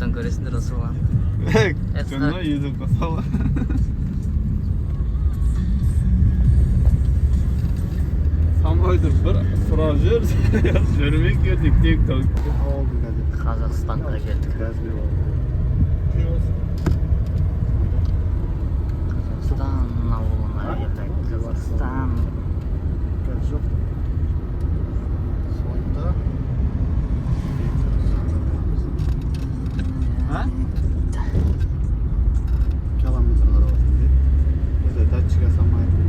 Ютубтан көресіңдер осы баланы. Жонда Ютубқа сал. Самойды бір сұрап жүр, жүрмей келдік тик-ток. Қазақстанға келдік. Қазақстан ауылына келдік. Қазақстан. Жоқ. Сонда А? Километр қарап отырмын. Бізде датчик жасамайды.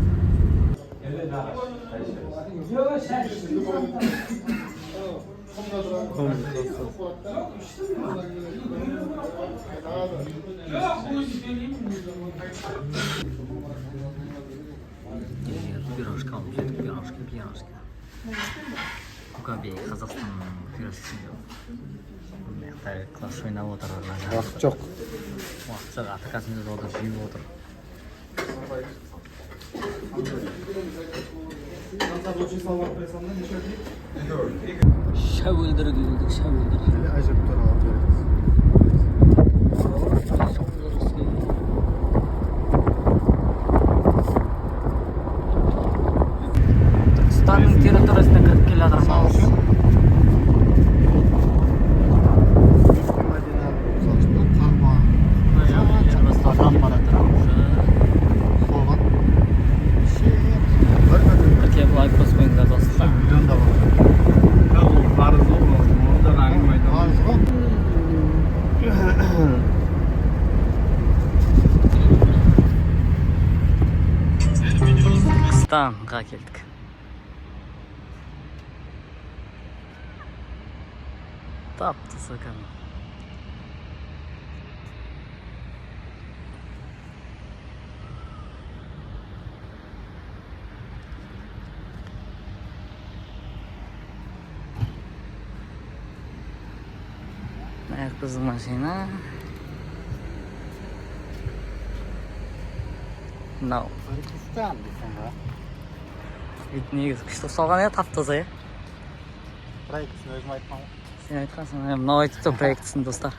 Пирожка алып жедік, пирожки, пирожки. Кукабей, Қазақстанның пирожкісін жеп. Мына жақта класс ойнап отыр. Уақыт жоқ. Уақыт жоқ, атакасын жазып отыр, жеп отыр. Шәуілдірге келдік, Шәуілдір. Или әжептәуір алып береміз. Шәуілдірский. Түркістанның территориясына кіріп келе Мысалы жатырмыз. үшін Мекке, Мәдина, мысалы үшін, Қағба, адам барады. Соған неше бір бір Тіркеліп лайк басып қойыңдар, достар. миллион да бар. Ол қарыз ғой, ол ондан әңгіме айта Қарыз ғой. Түркістанға келдік. Тап-таза кәдімгі. Мына жақ біздің машина. Мынау Түркістан дейсің ба? Негізі күшті ұқсалған, иә, тап-таза, иә. Проектісін өзім айтқан ғой. Сен айтқансың, иә, мынау айтып тұр проектісін, достар.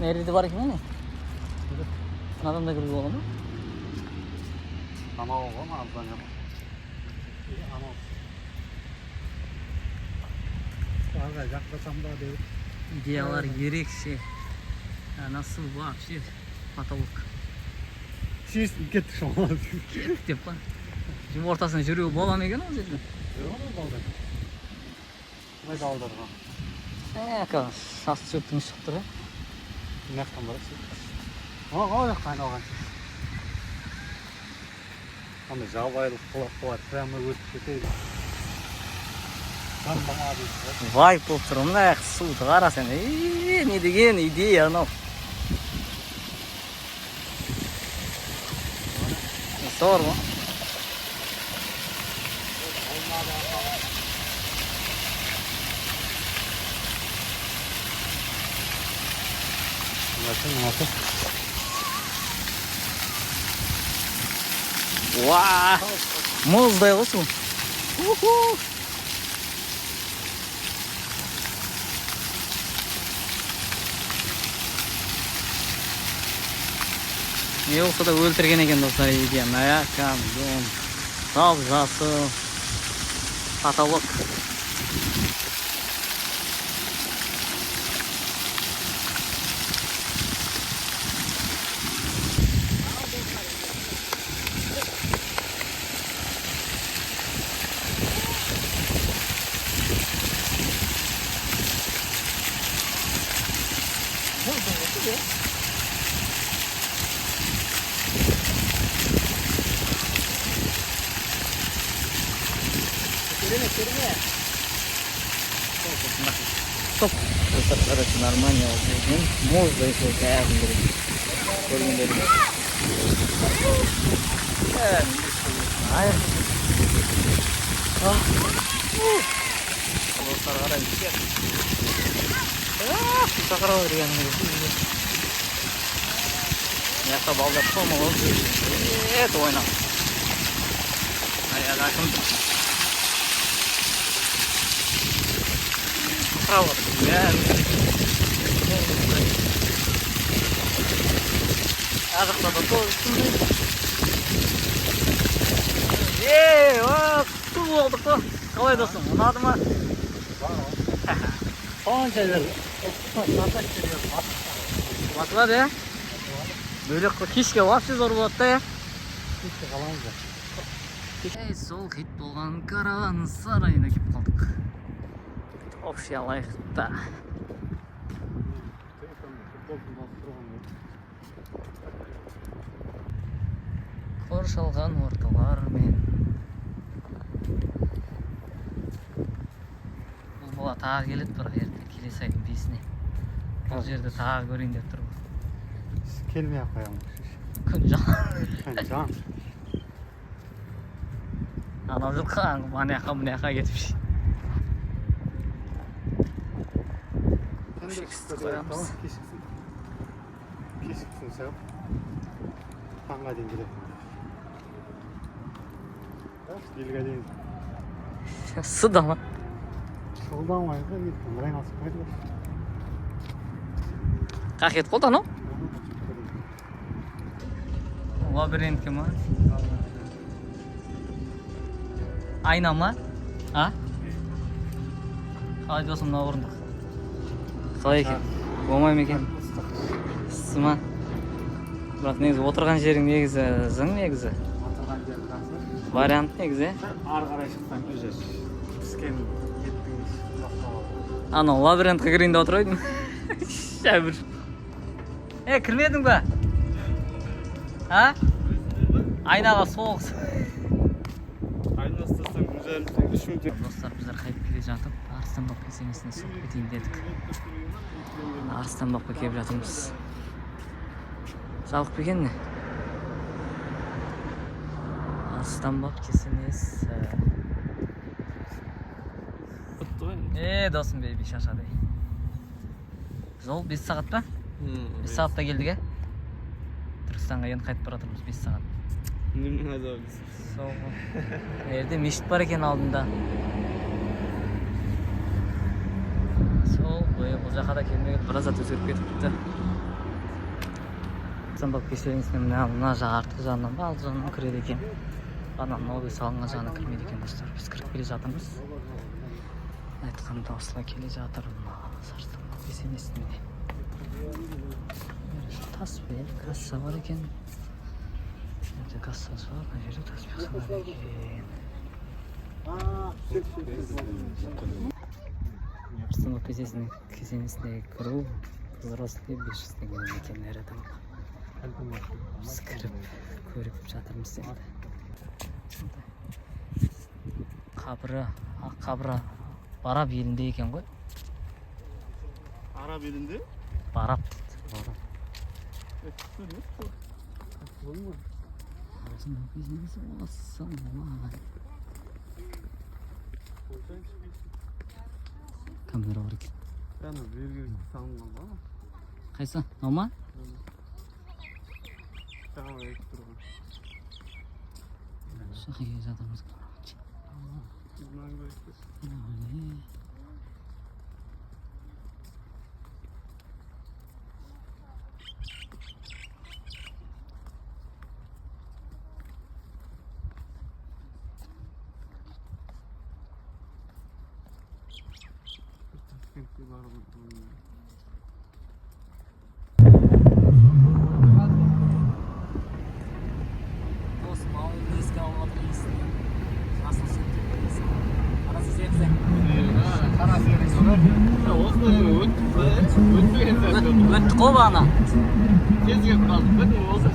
Мына жерде бар екен, не? Мынадан да кіруге бола ма? Анау ғой, мына здание. Анау. Ағай, жақтасам да деп. Идеялар ерекше. Ана су вообще потолок. Шешініп кеттік шамалы. Кеттік деп па. Жер ортасына жүруге бола ма екен ол жерде? Мына далдарға. Сасы шөптің шығып тұр, иә. Мына жақтан барасың. О, жақта айналған. Андай жабайылық болады, болады, прямо өтіп кетеді. Жан дейді. Вайп болып тұр мына жақ, суды қара сен. Е, не деген идея анау. Зор ғой. Мынасы, мынасы. Уа! Мұздай ғой су. Уху! Не болса да өлтірген екен, достар, идея. Мына кәдімгі жап жасыл потолок. Стоп. Достар, короче, нормально болды екен. Мұздай су кәдімгідей. Көргендеріңіз. Кәдімгідей су. Айр. Достар, қараңыз. Шақырып отыр кәдімгідей. Мына жақта балдар шомылып жүр. Ет ойнап. Аяғы кім тұр? Справа бәрі. Ар жақта да тоже сондай. Ей, су болдық қой. Қалай, досым, ұнады ма? Сонша жер. Батылады, иә? Бөлек қой, кешке вообще зор болады да, иә? Кешке қаламыз. Ей, сол хит болған караван сарайына келіп қалдық. Общий алайық та. Футболканы басып тұрған ғой. Қоршалған орталармен. Бұл бала тағы келеді, бірақ ертең келесі айдың 5-іне. Бұл жерде тағы көрейін деп тұр. Келмей ақ қоямын. Күн жан. Күн жан. Анау жылқы ана жаққа, мына жаққа кетіп. Кешкісін қоямыз. Кешкісін. Кешкісін шығып, таңға дейін келеді. Елге дейін. Сыда ма? Шұғылданбай ғой, ертең бір айналысып қойды ғой. Қақ кетіп қалды анау? Лабиринтке ма? Айна ма? А? Қалай, досым, мына орындық? Қалай екен? Болмай ма екен? Ыссы ма? Бірақ негізі отырған жерің негізі зың негізі. Отырған жер жақсы. Вариант негізі, иә? Ары қарай шықсаң, уже піскен еттің иісі басталады. Анау лабиринтке кірейін деп отыр едім. Шәбір. Е, кірмедің ба? А? Айнаға соғыс. Айна ұстасаң, 1,5 теңге, 3000 теңге. Достар, біздер қайтып келе жатып, Арыстанбаб кесенесіне соғып кетейін дедік. Арыстанбабқа келіп жатырмыз. Жабық па екен, не? Арыстанбаб кесенесі. Е, досым, бейби шаршады. Жол 5 сағат па? 5 сағатта келдік, ә? Түркістанға енді қайтып бара жатырмыз 5 сағат. Немене азабы? Сол ғой. Мына жерде мешіт бар екен алдында. Сол бойы бұл жаққа да келмеген, біраз зат өзгеріп кетіпті. Арыстанбаб кесенесіне мына жақ, артқы жағынан ба, алды жағынан кіреді екен. Ана новый салынған жағына кірмейді екен, достар. Біз кіріп келе жатырмыз. Айтқанда, осылай келе жатырмыз Арыстанбаб кесенесіне. Таспен касса бар екен. Мына жерде кассасы бар, мына жерде таспиқ салады екен. Арыстанбаб кесенесіне кіру взрослый 500 теңгеден екен әр адамға. Біз кіріп көріп жатырмыз енді. Қабірі, қабірі Барап елінде екен ғой. Араб елінде? Барап дейді. Арыстанбаб кесенесі осылай. Камера бар екен. Ана берге салынған ғой. Қайсы? Мынау ма? Тағы екі тұрған. Осы жаққа келе жатырмыз, короче. Мынаны Міне. Ташкентке барып отырмын. Досым ауылды еске алып жатыр, есіне. Жасыл шөптеп қара сен. Қара сиыр. Осылай өтпеген сияқты. Өттік қой бағана. Тез келіп қалдық та, не болса.